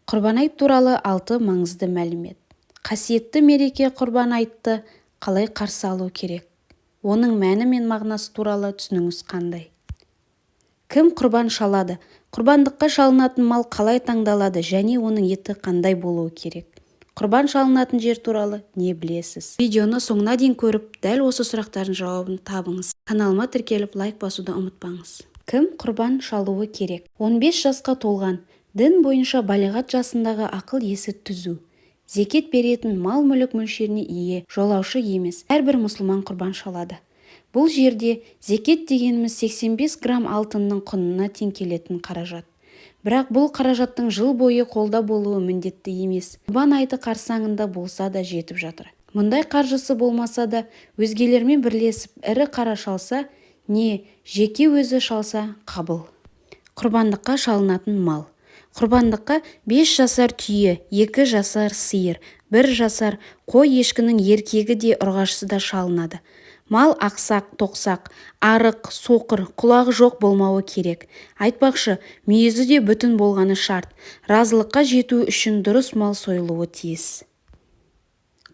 Құрбан айт туралы алты маңызды мәлімет. Қасиетті мереке Құрбан айтты қалай қарсы алу керек? Оның мәні мен мағынасы туралы түсінігіңіз қандай? Кім құрбан шалады? Құрбандыққа шалынатын мал қалай таңдалады және оның еті қандай болуы керек? Құрбан шалынатын жер туралы не білесіз? Видеоны соңына дейін көріп, дәл осы сұрақтардың жауабын табыңыз. Каналыма тіркеліп, лайк басуды ұмытпаңыз. Кім құрбан шалуы керек? 15 жасқа толған, дін бойынша балиғат жасындағы ақыл-есі түзу, зекет беретін мал-мүлік мөлшеріне ие, жолаушы емес әрбір мұсылман құрбан шалады. Бұл жерде зекет дегеніміз 85 грамм алтынның құнына тең келетін қаражат. Бірақ бұл қаражаттың жыл бойы қолда болуы міндетті емес. Құрбан айты қарсаңында болса да жетіп жатыр. Мұндай қаржысы болмаса да өзгелермен бірлесіп ірі қара шалса, не жеке өзі шалса қабыл. Құрбандыққа шалынатын мал. Құрбандыққа 5 жасар түйе, 2 жасар сиыр, 1 жасар қой-ешкінің еркегі де ұрғашысы да шалынады. Мал ақсақ, тоқсақ, арық, соқыр, құлағы жоқ болмауы керек. Айтпақшы, мүйізі де бүтін болғаны шарт. Разылыққа жету үшін дұрыс мал сойылуы тиіс.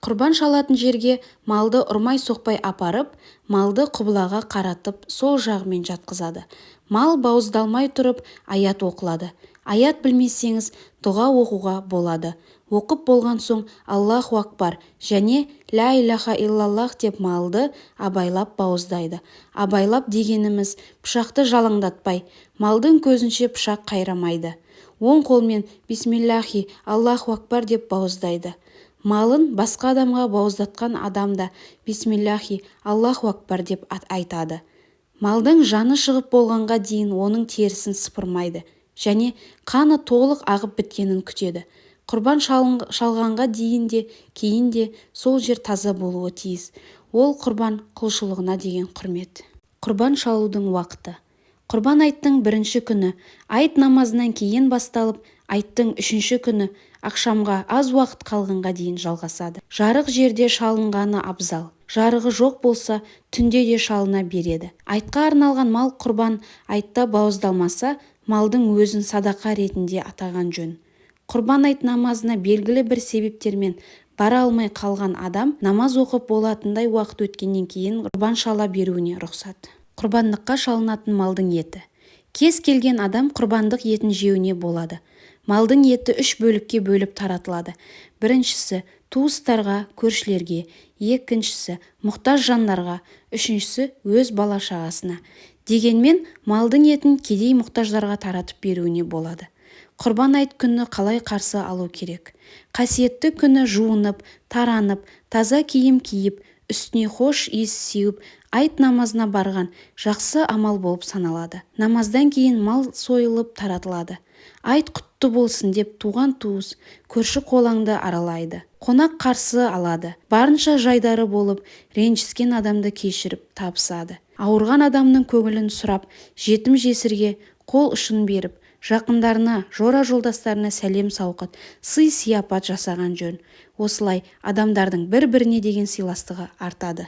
Құрбан шалатын жерге малды ұрмай-соқпай апарып, малды құбылаға қаратып, сол жағымен жатқызады. Мал бауыздалмай тұрып аят оқылады. Аят білмесеңіз, дұға оқуға болады. Оқып болған соң Аллаху акбар және Ля илаха иллаллах деп малды абайлап бауыздайды. Абайлап дегеніміз пышақты жалаңдатпай, малдың көзінше пышақ қайрамайды. Оң қолмен Бисмиллахи, Аллаху акбар деп бауыздайды. Малын басқа адамға бауыздатқан адам да Бисмиллахи, Аллаху акбар деп айтады. Малдың жаны шығып болғанға дейін оның терісін сыпырмайды және қаны толық ағып біткенін күтеді. Құрбан шалғанға дейін де, кейін де сол жер таза болуы тиіс. Ол құрбан құлшылығына деген құрмет. Құрбан шалудың уақыты. Құрбан айттың бірінші күні айт намазынан кейін басталып, айттың үшінші күні ақшамға аз уақыт қалғанға дейін жалғасады. Жарық жерде шалынғаны абзал. Жарығы жоқ болса, түнде де шалына береді. Айтқа арналған мал құрбан айтта бауыздалмаса, малдың өзін садақа ретінде атаған жөн. Құрбан айт намазына белгілі бір себептермен бара алмай қалған адам намаз оқып болатындай уақыт өткеннен кейін құрбан шала беруіне рұқсат. Құрбандыққа шалынатын малдың еті. Кез келген адам құрбандық етін жеуіне болады. Малдың еті үш бөлікке бөліп таратылады. Біріншісі туыстарға, көршілерге, екіншісі мұқтаж жандарға, үшіншісі өз бала-шағасына. Дегенмен малдың етін кедей мұқтаждарға таратып беруіне болады. Құрбан айт күні қалай қарсы алу керек? Қасиетті күні жуынып, таранып, таза киім киіп, үстіне хош иіс сеуіп, айт намазына барған жақсы амал болып саналады. Намаздан кейін мал сойылып таратылады. Айт құтты болсын деп туған-туыс, көрші-қолаңды аралайды. Қонақ қарсы алады. Барынша жайдары болып, ренжіскен адамды кешіріп табысады. Ауырған адамның көңілін сұрап, жетім-жесірге қол ұшын беріп, жақындарына, жора-жолдастарына сәлем-сауқат, сый-сияпат жасаған жөн. Осылай адамдардың бір-біріне деген сыйластығы артады.